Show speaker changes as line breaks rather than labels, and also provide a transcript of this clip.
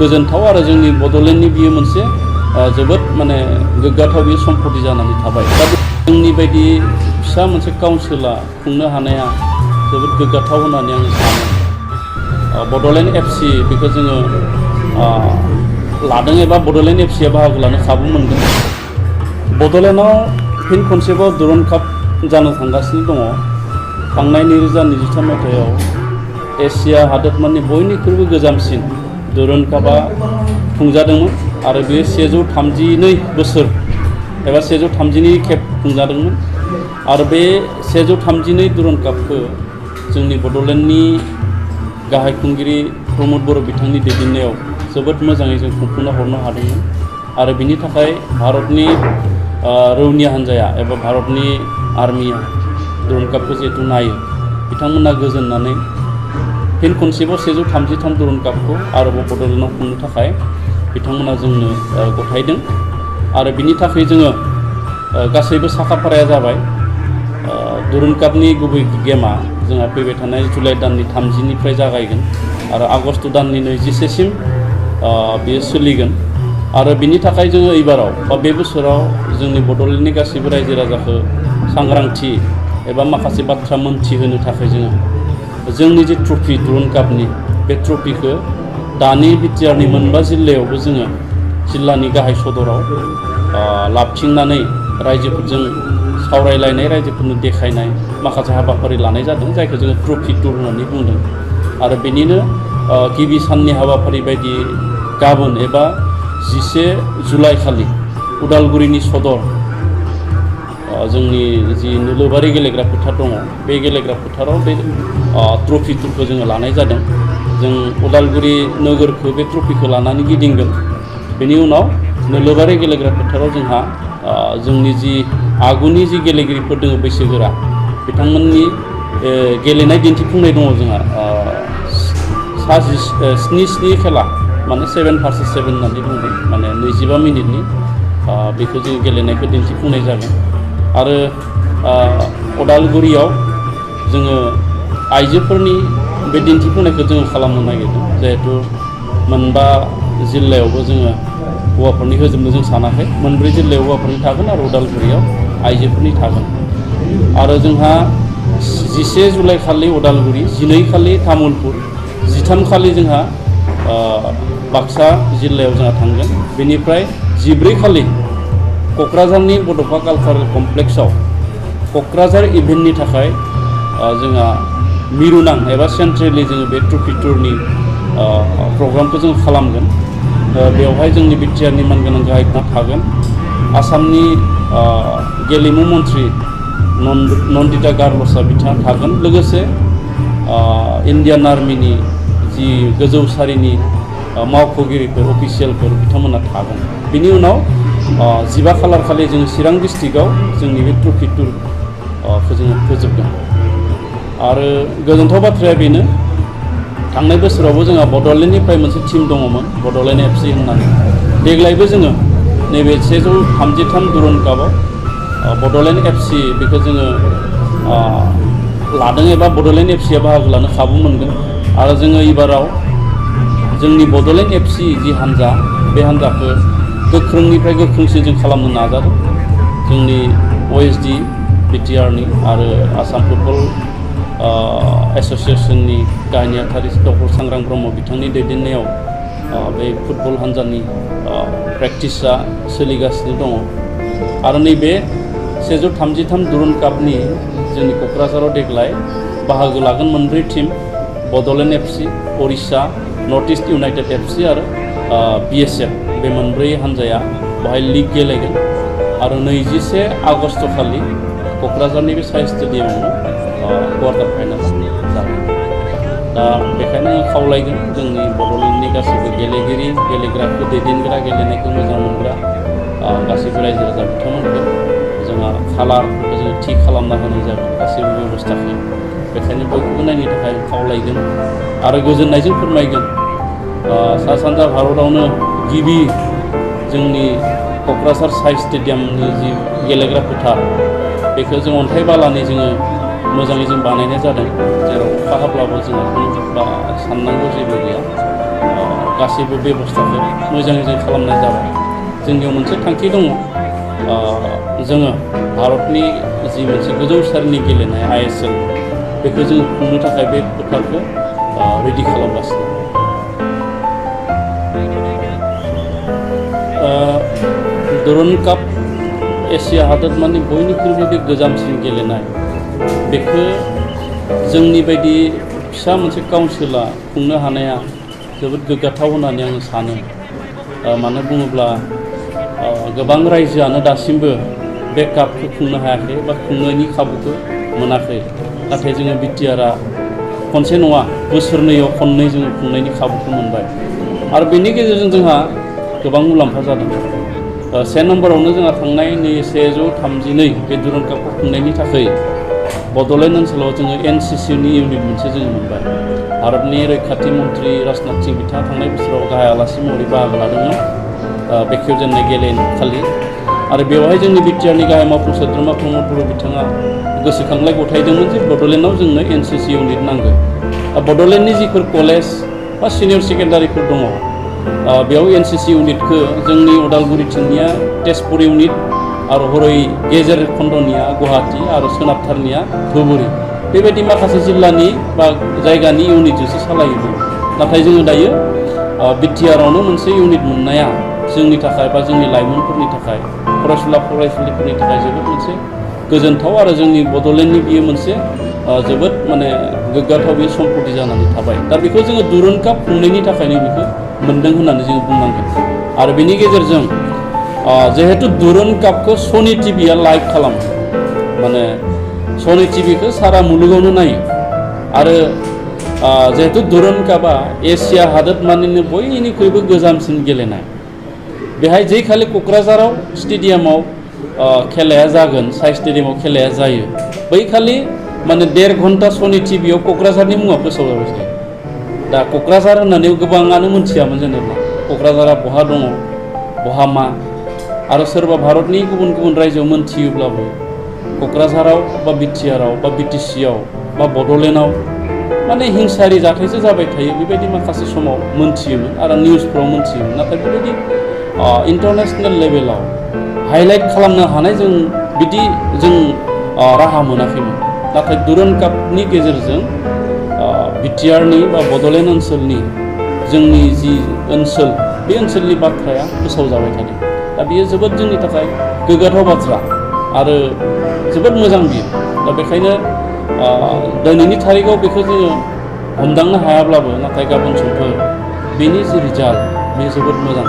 गोजोनथाव आरो जोंनि बड'लेण्डनि बियो मोनसे जोबोद माने गोग्गाथाव बे सम्पति जानानै थाबाय। दा जोंनि बायदि फिसा मोनसे काउन्सिला खुंनो हानाया जोबोद गोग्गाथाव होननानै आं सानो। बड'लेण्ड एफसि बेखौ जोङो लादों एबा बड'लेण्ड एफसिया बाहागो लानो खाबु मोनदों। बड'लेण्डआव फिन खनसेबाव दुरन्ड काप जानो थांगासिनो दङ। थांनाय 2023 मायथाइयाव एसिया हादोरमानि बयनिख्रुइबो गोजामसिन दुरन्ड कापआ खुंजादोंमोन आरो बेयो 132 बोसोर एबा 132 खेब खुंजादोंमोन आरो बे 132 दुरन्ड कापखौ जोंनि बड'लेण्डनि गाहाय खुंगिरि प्रमद बर' बिथांनि दैदेननायाव जोबोद मोजाङै जों खुंफुंना हरनो हादोंमोन आरो बिनि थाखाय भारतनि रौनिया हान्जाया एबा भारतनि आर्मिया दुरन्ड कापखौ जिहेतु नायो बिथांमोना गोजोननानै फिन खनसेबाव 133 दुरन्ड कापखौ आरोबाव बड'लेण्डआव खुंनो थाखाय बिथांमोना जोंनो गथायदों आरो बिनि थाखाय जोङो गासैबो साखाफाराया जाबाय। दुरन्ड कापनि गुबै गेमा जोंहा फैबाय थानाय जुलाइ दाननि 30निफ्राय जागायगोन आरो आगस्ट दाननि 21सिम बेयो सोलिगोन आरो बिनि थाखाय जोङो एबाराव बा बे बोसोराव जोंनि बड'लेण्डनि गासैबो रायजो राजाखौ सांग्रांथि एबा माखासे बाथ्रा मोनथिहोनो थाखाय जोंनि जे ट्रफि दुरन्ड कापनि बे ट्रफिखौ दानि बिटिआरनि मोनबा जिल्लायावबो जोङो जिल्लानि गाहाय सदराव लाबथिंनानै रायजोफोरजों सावरायलायनाय रायजोफोरनो देखायनाय माखासे हाबाफारि लानाय जादों जायखौ जोङो ट्रफि टुर होननानै बुंदों आरो बेनिनो गिबि साननि हाबाफारि बायदि गाबोन एबा 10 जुलाइ खालि उदालगुरिनि सदर जोंनि जि नोलोबारि गेलेग्रा फोथार दङ बे गेलेग्रा फोथाराव बे ट्रफि टुरखौ जोङो लानाय जादों। जों उदालगुरि नोगोरखौ बे ट्रफिखौ लानानै गिदिंगोन। बेनि उनाव नोलोबारि गेलेग्रा फोथाराव जोंहा जोंनि जि आगुनि जि गेलेगिरिफोर दङ बैसोगोरा बिथांमोननि गेलेनाय दिन्थिफुंनाय दङ जोंहा 7 खेला माने 7 vs 7 होननानै बुंदों माने 25 मिनिटनि बेखौ जों गेलेनायखौ दिन्थिफुंनाय जागोन आरो उदालगुरियाव जोङो आइजोफोरनि बे दिन्थिफुंनायखौ जोङो खालामनो नागिरदों जिहेतु मोनबा जिल्लायावबो जोङो हौवाफोरनि होजोबनो जों सानाखै। मोनब्रै जिल्लायाव हौवाफोरनि थागोन आरो उदालगुरियाव आइजोफोरनि थागोन आरो जोंहा 10 जुलाइ खालि उदालगुरि, 12 खालि तामुलपुर, 13 खालि जोंहा बाक्सा जिल्लायाव जोंहा थांगोन। बेनिफ्राय 14 खालि क'क्राझारनि बड'फा कालचारेल कमप्लेक्सआव क'क्राझार इभेन्टनि थाखाय जोंहा मिरुनां एबा सेन्ट्रेलि जोङो बे ट्रफि टुरनि प्रग्रामखौ जों खालामगोन। बेवहाय जोंनि बिटिआरनि मानगोनां गाहायफ्रा थागोन। आसामनि गेलेमु मन्त्रि नन्दिता गारलसा बिथाङा थागोन। लोगोसे इण्डियान आर्मिनि जि गोजौ सारिनि मावख'गिरिफोर अफिसियेलफोर बिथांमोना थागोन। बिनि उनाव 15 खालार खालि जों चिरां डिस्ट्रिक्टआव जोंनि बे ट्रफि टुरखौ जोङो फोजोबगोन आरो गोजोनथाव बाथ्राया बेनो थांनाय बोसोरावबो जोंहा बड'लेण्डनिफ्राय मोनसे टिम दङमोन बड'लेण्ड एफसि होननानै। देग्लायबो जोङो नैबे 133 दुरन्ड कापआव बड'लेण्ड एफसि बेखौ जोङो लादों एबा बड'लेण्ड एफसिया बाहागो लानो खाबु मोनगोन आरो जोङो एबाराव जोंनि बड'लेण्ड एफसि जि हान्जा बे हान्जाखौ गोख्रोंनिफ्राय गोख्रोंसिन जों खालामनो नाजादों। जोंनि OSD बिटिआरनि आरो आसाम फुटबल एस'सिएशननि गाहाय नेहाथारि डक्टर सांग्रां ब्रह्म बिथांनि दैदेननायाव बे फुटबल हान्जानि प्रेक्टिसा सोलिगासिनो दङ आरो नैबे 133 दुरन्ड कापनि जोंनि क'क्राझाराव देग्लाय बाहागो लागोन मोनब्रै टिम बड'लेण्ड एफसि, उरिष्या, नर्थ इस्ट इउनाइटेड एफसि आरो BSF बे मोनब्रै हान्जाया बेहाय लिग गेलेगोन आरो 21 आगस्ट खालि क'क्राझारनि बे साइ स्टेडियामावनो क्वार्टार फाइनाल जागोन। दा बेखायनो आङो खावलायगोन जोंनि बड'लेण्डनि गासैबो गेलेगिरि गेलेग्राखौ दैदेनग्रा गेलेनायखौ मोजां मोनग्रा गासैबो रायजो राजा बिथांमोनखौ जोंहा कालारफोरखौ जोङो थि खालामना होनाय जागोन गासैबो बेबस्थाखौ। बेखायनो बयखौबो नायनो थाखाय खावलायगोन आरो गोजोननायजों फोरमायगोन सा सानजा भारतआवनो गिबि जोंनि क'क्राझार साइ स्टेडियामनि जि गेलेग्रा फोथार बेखौ जों अन्थाइ बालानि जोङो मोजाङै जों बानायनाय जादों जेराव अखा हाब्लाबो जोंहा साननांगौ जेबो गैया। गासैबो बेबस्थाखौ मोजाङै जों खालामनाय जाबाय। जोंनियाव मोनसे थांखि दङ, जोङो भारतनि जि मोनसे गोजौ सारिनि गेलेनाय ISL बेखौ जोङो खुंनो थाखाय बे फोथारखौ रेडि खालामगासिनो। दुरन काप एसिया हादोरमानि बयनिख्रुइबो बे गोजामसिन गेलेनाय, बेखौ जोंनि बायदि फिसा मोनसे काउन्सिला खुंनो हानाया जोबोद गोग्गाथाव होननानै आं सानो। मानो बुङोब्ला गोबां रायजोआनो दासिमबो बे कापखौ खुंनो हायाखै बा खुंनायनि खाबुखौ मोनाखै। नाथाय जोङो बिटिआरआ खनसे नङा बोसोरनैयाव खननै जोङो खुंनायनि खाबुखौ मोनबाय आरो बेनि गेजेरजों जोंहा गोबां मुलाम्फा जादों। से नम्बरावनो जोंहा थांनाय 132 बे दुरन कापखौ खुंनायनि थाखाय बड'लेण्ड ओनसोलाव जोङो NCCनि इउनिट मोनसे जोङो मोनबाय। भारतनि रैखाथि मन्त्रि राजनाथ सिं बिथाङा थांनाय बोसोराव गाहाय आलासि महरै बाहागो लादोंमोन बे खेवजेननाय गेलेखालि। आरो बेवहाय जोंनि बिटिआरनि गाहाय मावफुं सोद्रोमा प्रमद बर' बिथाङा गोसोखांलाय गथायदोंमोन जे बड'लेण्डआव जोंनो NCC इउनिट नांगौ। बड'लेण्डनि जिफोर कलेज बा सिनियर सेकेन्डारिफोर दङ, बेयाव NCC इउनिटखौ जोंनि उदालगुरिथिंनिया तेजपुर इउनिट आरो हरै गेजेर खन्द'निया गुवाहाटि आरो सोनाबथारनिया धुबुरी, बेबायदि माखासे जिल्लानि बा जायगानि इउनिटजोंसो सालायोमोन। नाथाय जोङो दायो बिटिआरआवनो मोनसे इउनिट मोननाया जोंनि थाखाय बा जोंनि लाइमोनफोरनि थाखाय, फरायसुला फरायसुलिफोरनि थाखाय जोबोद मोनसे गोजोनथाव आरो जोंनि बड'लेण्डनि बियो मोनसे जोबोद माने गोग्गाथाव बे सम्पति जानानै थाबाय। दा बेखौ जोङो दुरुन काप खुंनायनि थाखायनो बेखौ मोन्दों होननानै जोङो बुंनांगोन। आरो बेनि गेजेरजों जिहेतु दुरुन कापखौ सनि टिभिया लाइभ खालामो, माने सनि टिभिखौ सारा मुलुगावनो नायो। आरो जिहेतु दुरुन कापआ एसिया हादोरमानिनो बयनिख्रुइबो गोजामसिन गेलेनाय, बेहाय जे खालि क'क्राझाराव स्टेडियामाव खेलाया जागोन, साइ स्टेडियामाव खेलाया जायो, बै खालि माने 1.5 घन्टा सनि टिभियाव क'क्राझारनि मुङा फोसावजाबाय थायो। दा क'क्राझार होननानै गोबाङानो मोनथियामोन जेनेबा क'क्राझारा बहा दङ बहा मा, आरो सोरबा भारतनि गुबुन गुबुन रायजोआव मोनथियोब्लाबो क'क्राझाराव बा बिटिआरआव बा बिटिसिआव बा बड'लेण्डआव माने हिंसायारि जाथायसो जाबाय थायो, बेबायदि माखासे समाव मोनथियोमोन आरो निउसफ्राव मोनथियोमोन। नाथाय बेबायदि इन्टारनेसनेल लेभेलाव हाइलाइट खालामनो हानाय जों राहा मोनाखैमोन। नाथाय दुरुन कापनि गेजेरजों बिटिआरनि बा बड'लेण्ड ओनसोलनि जोंनि जि ओनसोल, बे ओनसोलनि बाथ्राया फोसावजाबाय थादों। दा बेयो जोबोद जोंनि थाखाय गोग्गाथाव बाथ्रा आरो जोबोद मोजां बियो। दा बेखायनो दिनैनि थारिखआव बेखौ जोङो हमदांनो हायाब्लाबो, नाथाय गाबोन समफोर बेनि जि रिजाल्ट बे जोबोद मोजां।